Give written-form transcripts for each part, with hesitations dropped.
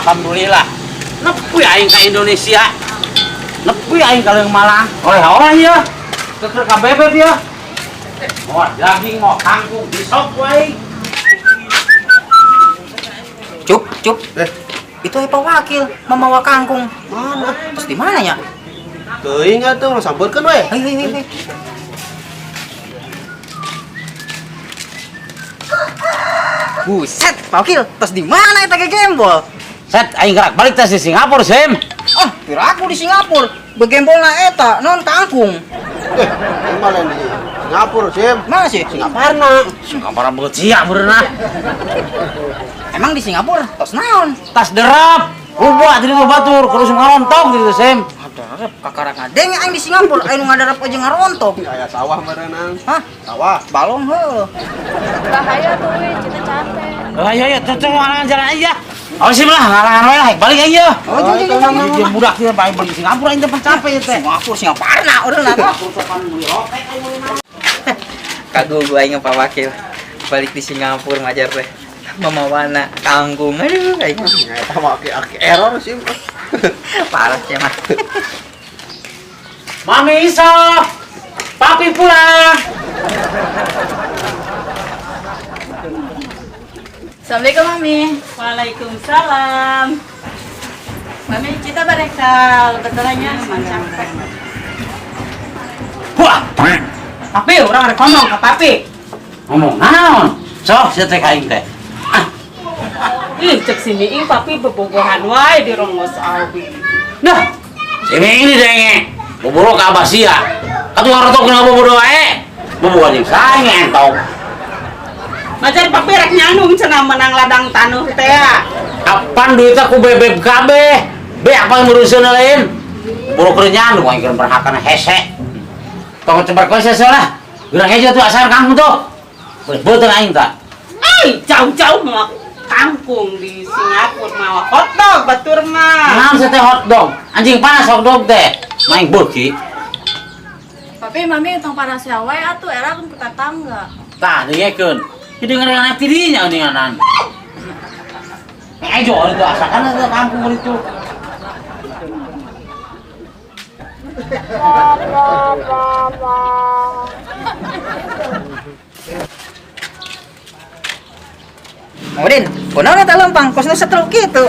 Alhamdulillah. Nepi aing ka Indonesia. Nepi aing ka Leung Malang. Oleh-oleh ya. Keker ka bebek ya. Mau daging, mau kangkung, disop wae. Cup, cup. Itu apa wakil memawa kangkung? Mana? Terus di mana ya? Teuing atuh sampeurkeun we. Hei, hei, hei, hei. Buset, Pak Wakil, terus di mana eta gegembol? Set aing gerak balik teh di Singapura, Sim. Ah, piraku di Singapura. Begembolna eta non kangkung. Aing mah lain di Singapura, Sim. Mana sih? Singaparna. Singapura beut sia beureuh. Emang di Singapura tos naon? Tas derap. Rubah jadi mah batur, kudu ngarontok gitu, Sim. Ngadarep kakara ngadenge aing di Singapura, aing nu ngadarep aja ngarontok. Aya sawah meureunan. Hah? Sawah. Balong heuh. Bahaya tuh, Wi. Cita capek. Lah iya iya, cocok ngalangan jalan aja. Oh sim lah, ngalangan wae lah, balik aja. Oh, jauh, jauh, jauh, jauh. Dia budak dia paling balik Singapura aing teh capek ya teh. Singapura, Singaparna urang lah. Kagum gua aing Pak Wakil. Balik di Singapura majar teh. Mamawana kangkung. Aduh, aing Eta mah aki error, Sim. parah sih mah. Mami Iso, papi pulang. Assalamualaikum, Mami. Waalaikumsalam. Mami, kita barekal. Betulannya capek. Wah, Papi, orang rek ngomong ke papi. ngomong naon? Sok sia teh ka aing teh. Ah, Ih, cek si Miing papi bebogohan wae di rongos Albi. Nah, si Miing ini denge. Boboro ka abah sia. Katuh ngarontok kena bobodo wae. Bobogan jeung saing entok. Majar papi rek nyandung cenah menang ladang tanuh teh. Kapan duitnya ku bebeb kabeh? Be apa yang ngurusin lain? Boro keur nyandung aing keur berhakan hese. Tong cebar kowe sese lah. Geurang aja tuh asal kamu tuh. Boleh beuteung aing tah. Eh, jauh-jauh mau kangkung di Singapura mau hotdog batur mah. Naon sih teh hotdog? Anjing panas hotdog teh. Main beuki. Papi, Mami, tong parasea wae atuh era kan ku tetangga. Tah dengekeun. Jadi ngerengan tidinya geuninganan. Ejo itu asakan itu kampung itu. Udin, kunaon eta lempang kos nu setruk kitu?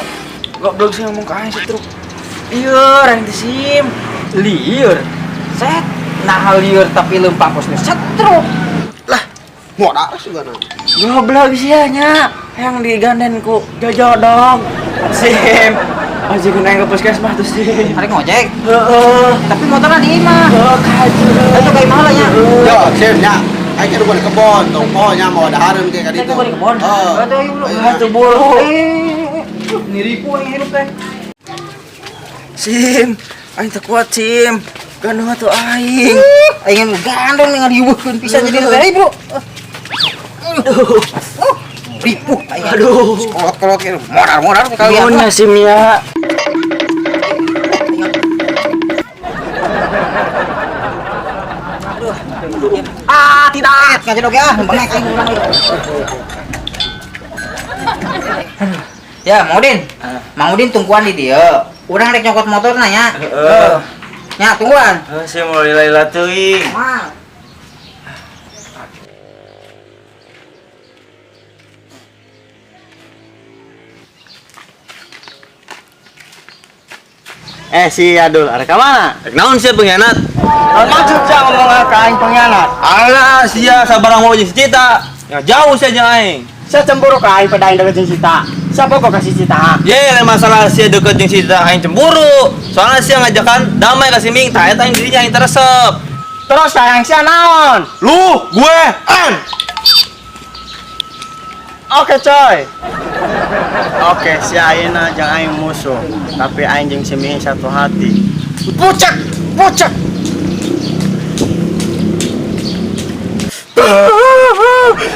Goblok sih ngomong ka aing setruk. Lieur aing teh Sim. Lieur. Set, nah lieur tapi lempang kos nu setruk. Lah, modal juga na. Goblok sia nya. Yang diganden ku jojodong. Sim. Anjing aing ke puskesmas tuh Sim. Arek ngojek. Heeh. Tapi motorna di imah. Heeh, kaju. Itu ka imah lah nya. Yo, Sim nya. Aing kan di kebon, tong poho nya mau dahareun ke ka ditu. Di kebon. Heeh. Atuh ayo bro. Atuh buru. Niripu aing hirup teh. Sim, aing teu kuat Sim. Gandong atuh aing. Aing gandong ngadiweukeun pisan jadi teh, bro. Aduh. Ripuh aing. Aduh. Kolot-kolot gitu. Modar-modar kalian. Nuhun ya Sim ya. Ah, tidak. Ngajen oge ah, bengek aing urang. Ya, Mang Udin. Mang Udin tungguan di dieu. Urang rek nyokot motorna nya. Heeh. Nya tungguan. Heuh, sim mau lila-lila teuing. Mah. Si Adul, arek ka mana? Rek naon sia pengkhianat? Naon maksud sia ngomong ka aing pengkhianat? Alah, sia sabarang mau jeung si Cita. Ya jauh sia jeung aing. Sia cemburu ka aing pada aing deket jeung Cita. Sia bogoh ka si Cita. Ye, lain masalah sia deket jeung si Cita aing cemburu. Soalnya sia ngajakan damai ka si Ming, tah eta aing dirinya aing teresep. Terus sayang sia naon? Lu, gue, an. Oke, coy. Oke, si ayeuna jeung aing musuh, tapi aing jeung si Ming satu hati. Pucek, pucek.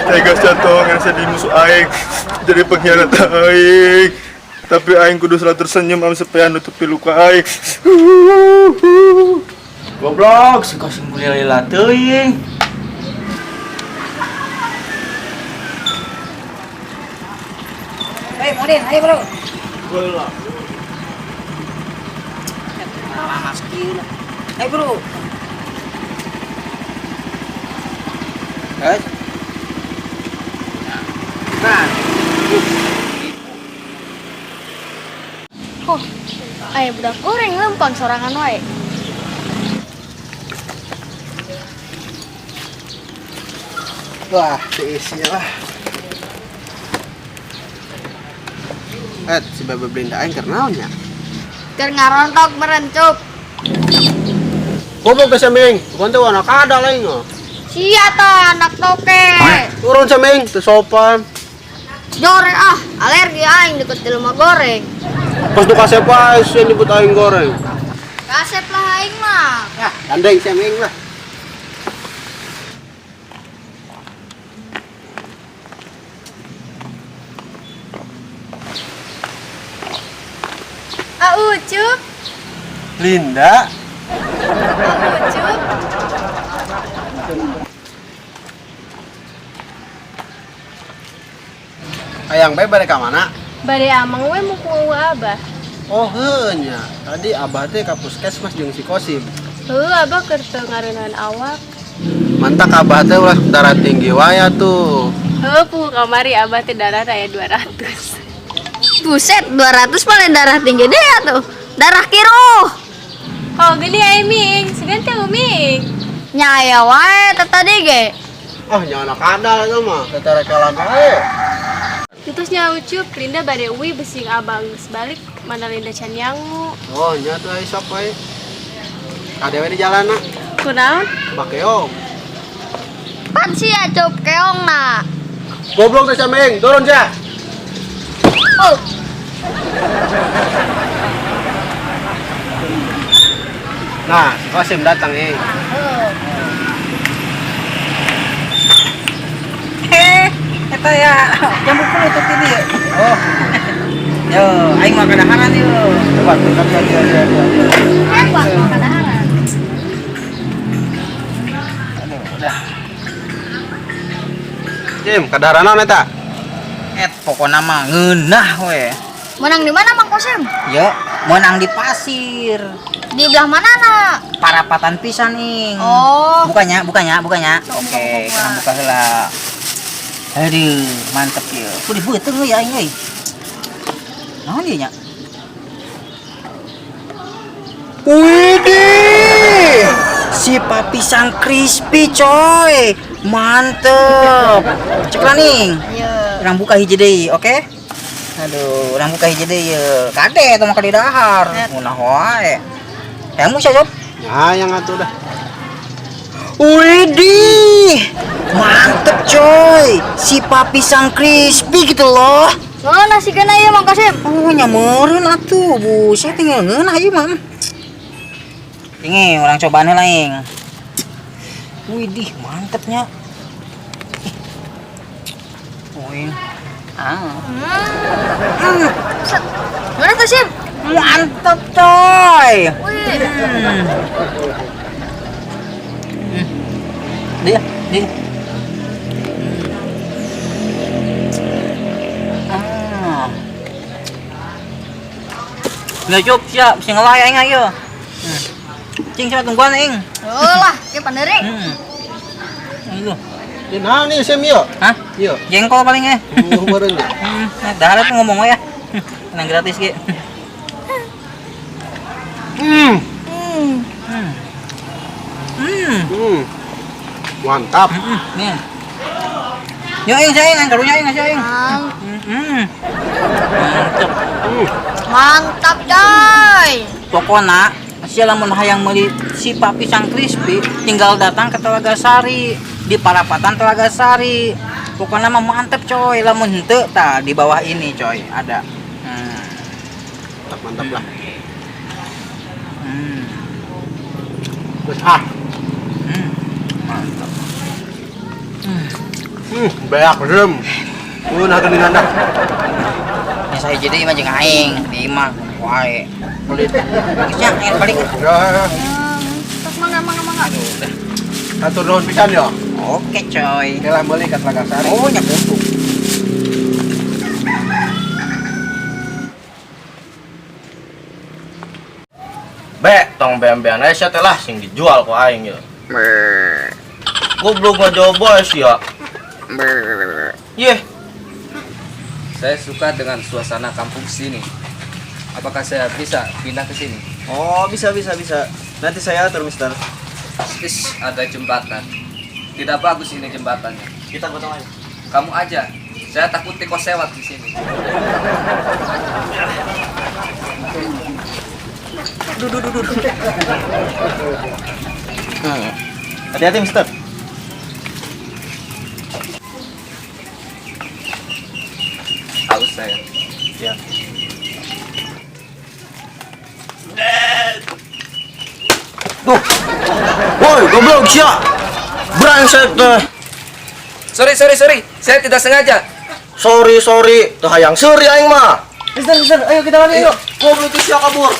Tega sia tong yang sedih musuh aing jadi pengkhianat aing. Tapi aing kudu selalu tersenyum am supaya nutupi luka aing. Goblok, si kosong lila-lila teuing. Hei, Mang Udin, ayo bro. Bola. Panas kieu. Eh, bro. Eh. Nah, Oh, aya budak goreng lempang sorangan wae. Wah, diisi lah. Eh, si Bebe Belinda aing keur naon nya? Keur ngarontok meren, Cup. Goblok teh Ming, bukan teh anak kadal aing mah. Sia tah anak toke. Turun si Ming, teu sopan. Jore ah, alergi aing deket jelema goreng. Pas nu kasep wae sia nyebut aing goreng. Kasep lah aing mah. Ah, gandeng si Ming lah. Ah, Ucup. Linda. Ah, Ucup. Hayang bae bade ka mana? Bade amang we mau ku abah. Oh, heuh nya. Tadi abah teh ka puskesmas jeung si Kosim. Heuh, abah keur teu ngareunaan awak. Mantak abah teh ulah darah tinggi wae atuh. Heuh, puh kamari abah teh darah aya 200. Buset, 200 paling darah tinggi deh atuh. Darah kiruh. Oh, gini aya ming, sugan teh uming. Nya aya wae teh tadi ge. Oh, nya anak kadal eta mah, teterekelan wae. Terus nya Ucup, Linda bade uwi besing abang geus balik mana Linda can nyangu. Oh, nya tuh aya sok wae. Kadewe di jalanna, Kunaon? bakeong. Pan sia Cup keong na. Goblok teh Ming, turun sia. Oh, Nah, si Kosim datang eh. Eh, eta ya jambu kulit ini ya. Oh. Yo, aing mah kadaharan ieu. Coba tuh kan dia dia dia. hebat mah kadaharan. Aduh, udah. Jim, kadaharan naon eta? Et pokona mah ngeunah we. Menang di mana Mang Kosim? Yo, menang di pasir. Di belah mana na? Parapatan pisan ing. Oh. Bukannya, bukannya, bukannya. Sok, Oke, buka, buka. sekarang buka heula. Aduh, mantep ya. Kudu beuteung euy aing euy. Naon ieu nya? Widih! Si papisang crispy coy. Mantep. Cek lah ning. Ayo. Urang buka hiji deui, oke? Aduh, urang buka hiji deui ye. Kade eta mah kade dahar. Ngeunah wae. Hayang sia, Sob? Ya, yang atuh dah. Widih! Mantep coy. Si papisang crispy gitu loh. Ngeunah sih gana ieu Mang Kosim. Oh, nyameureun atuh. Buset tinggal ngeunah ieu mah. Ini orang cobaan heula ing. Widih, mantepnya. Wih. Ah. Set. Mana tuh Sim? Mantep coy. Wih. Dia, dia. Ah. Nggak cukup, siap. Sing ngelay aing ayo. Cing sama tungguan aing. Oh lah, ke panderi. Ayo. Di naon ieu Sim ieu? Hah? Ieu. Jengkol paling eh. Oh, meureun nya. Nah, dah tuh ngomong ya. Tenang gratis ge. Hmm. Hmm. Hmm. Mantap. Nih. Yo aing saya aing karunya aing saya aing. Mantap. Mantap coy. Pokona sia lamun hayang meuli si papisang crispy tinggal datang ke Telaga Sari di parapatan Telaga Sari. Pokoknya mah mantep coy, lamun henteu tah di bawah ini coy ada. Mantap, mantap lah. Terus ah. Mantap. Beak rem. Nah geuningan dah. Ya saya jadi mah jeung aing, di imah wae. Beli. Bagusnya aing balik. Ya. Tos mangga mangga mangga. Aduh, udah. Atur nuhun pisan yo. Oke coy. Oke lah meuli ka Telaga Sari. Oh, nya kutu. Be, tong bean-bean aja sia teh lah sing dijual ku aing ieu. Goblok ngajawab bae sia. Yeh, Saya suka dengan suasana kampung sini. Apakah saya bisa pindah ke sini? Oh, bisa bisa bisa. Nanti saya atur, Mister. Is, ada jembatan. Tidak bagus ini jembatannya. Kita potong aja. Kamu aja. Saya takut tiko sewat di sini. Hati-hati, Mister. Haus saya. Ya. Duh. Woi, goblok sia. Brengsek teh. Sorry, sorry, sorry. Saya tidak sengaja. Sorry, sorry. Teu hayang seuri aing mah. Mister, mister, ayo kita lari yuk. Goblok tuh sia kabur.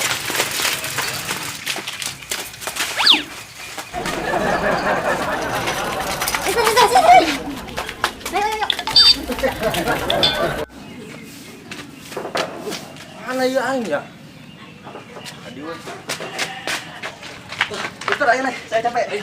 Mister, mister, mister. Ayo, ayo, ayo. Mana ieu aing ya? Mister, ayo nih, saya capek.